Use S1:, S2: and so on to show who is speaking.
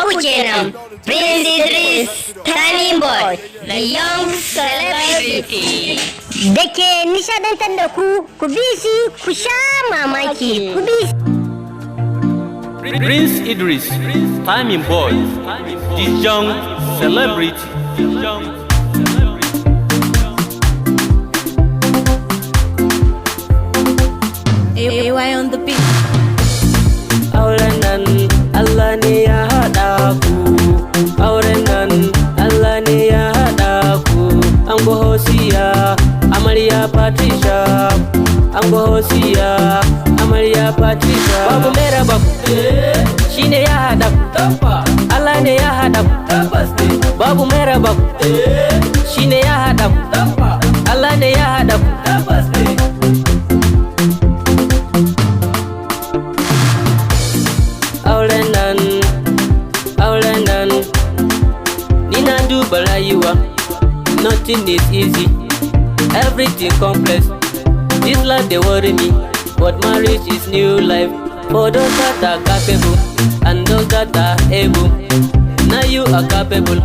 S1: Naku kenan, Prince Idris Timing Boy, the young celebrity. Da ke nishadantar da ku, ku bi shi ku sha mamaki, ku bi.
S2: Prince Idris, Timing Boy, the young celebrity.
S3: AY on the beat.
S4: Auren nan Allah ne ya haɗa ku. Auren nan Allah ne ya haɗa ku. Ango Hosiya, amarya Patricia. Ango Hosiya, amarya Patricia. Babu mai raba ku, shi ne ya haɗa ku. Allah ne ya haɗa ku. Babu mai raba ku, shi ne ya haɗa ku. Allah ne ya haɗa ku. Auren nan, auren nan, ni na duba rayuwa. Nothing is easy, everything complex. This life dey worry me, but marriage is new life for those that are capable and those that are able. Now you are capable.